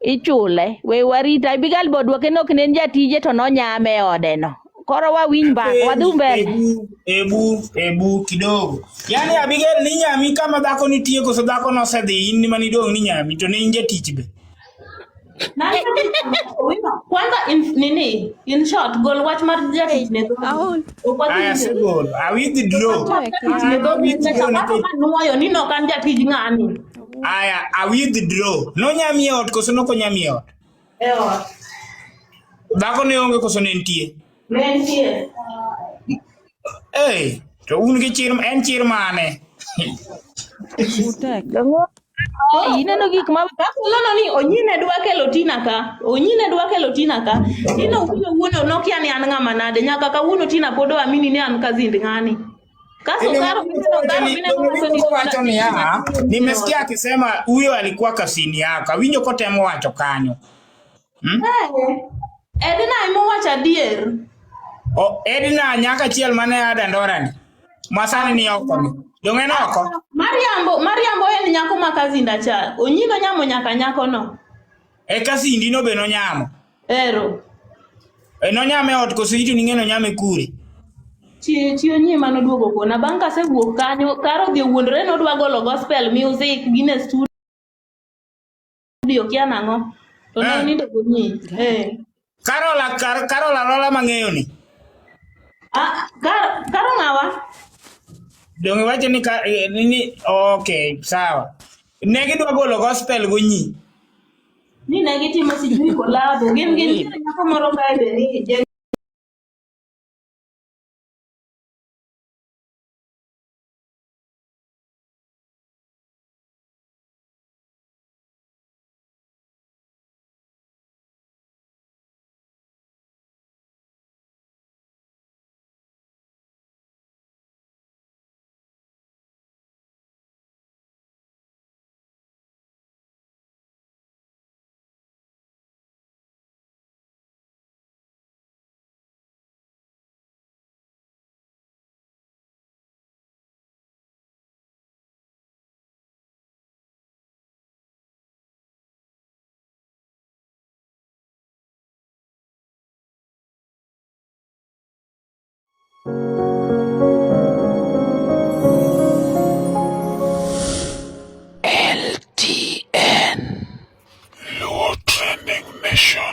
ichule we warit Abigail be oduoke ni ok ne en jatije to nonyame e ode no koro wawinj mbaka wadhi mbele Ebu, ebu, ebu kidogo. Yaani Abigail ni nyami kama dhako nitie koso dhako nosedhi in ema nidong' ni nyami to ne in jatich be. Nani kwanza in, nini in short gol wach mar jatich ne dhogi. Ok wadhi Aya winjo. asegolo. I withdraw. Jatich ne dhogi nikech apato manuoyo ni nok an jatij ng'ani. Aya, I withdraw. Nonyami e ot koso nokonyami e ot? E ot. Dhako ne onge koso ne nitie? Ne nitie. Hey, to un gi chir, en chir mane? Hey, ineno gik ma Kakulono ni Onyi ne dwa kelo Tina ka. Onyi ne dwa kelo Tina ka. Tina owuoyo wuono nokia ni an ng'ama nade. Nyaka kawuono Tina pod oamini ni an kazind ng'ani. Kaso Karo mineno Karo mineno wacho ni wacho niya, nimesikia akisema huyo alikuwa kasini yako. Awinjo kotemo wacho kanyo. Hmm? Eh, Edna emowacho adier. O, Edna nyaka achiel mane a Dandora ni. Masani ni oko ni. Dong' en oko? Mariambo, Mariambo en nyako ma kazinda cha. Onyi nonyamo nyaka nyakono. E kasindi no be nonyamo. Ero. E nonyame e ot koso ito ning'e nonyame kure? Chi chi Onyi ema noduogo kona. Bang' kasewuok kanyo, Karo odhi owuondore ni odwa golo gospel music gin e studio kia nang'o. To ne onindo gonyi. Eh. Karola kar, Karola Lola mang'eyo ni. Ah, Karo ng'awa? Dong' iwacho ni, ka, eh, ni, ni okay, sawa. Ne gidwa golo gospel gonyi. Ni ne gitimo sijui kolabo. Gin gin nitiere nyako moro kae be ni Jen LTN. Luo Trending Nation.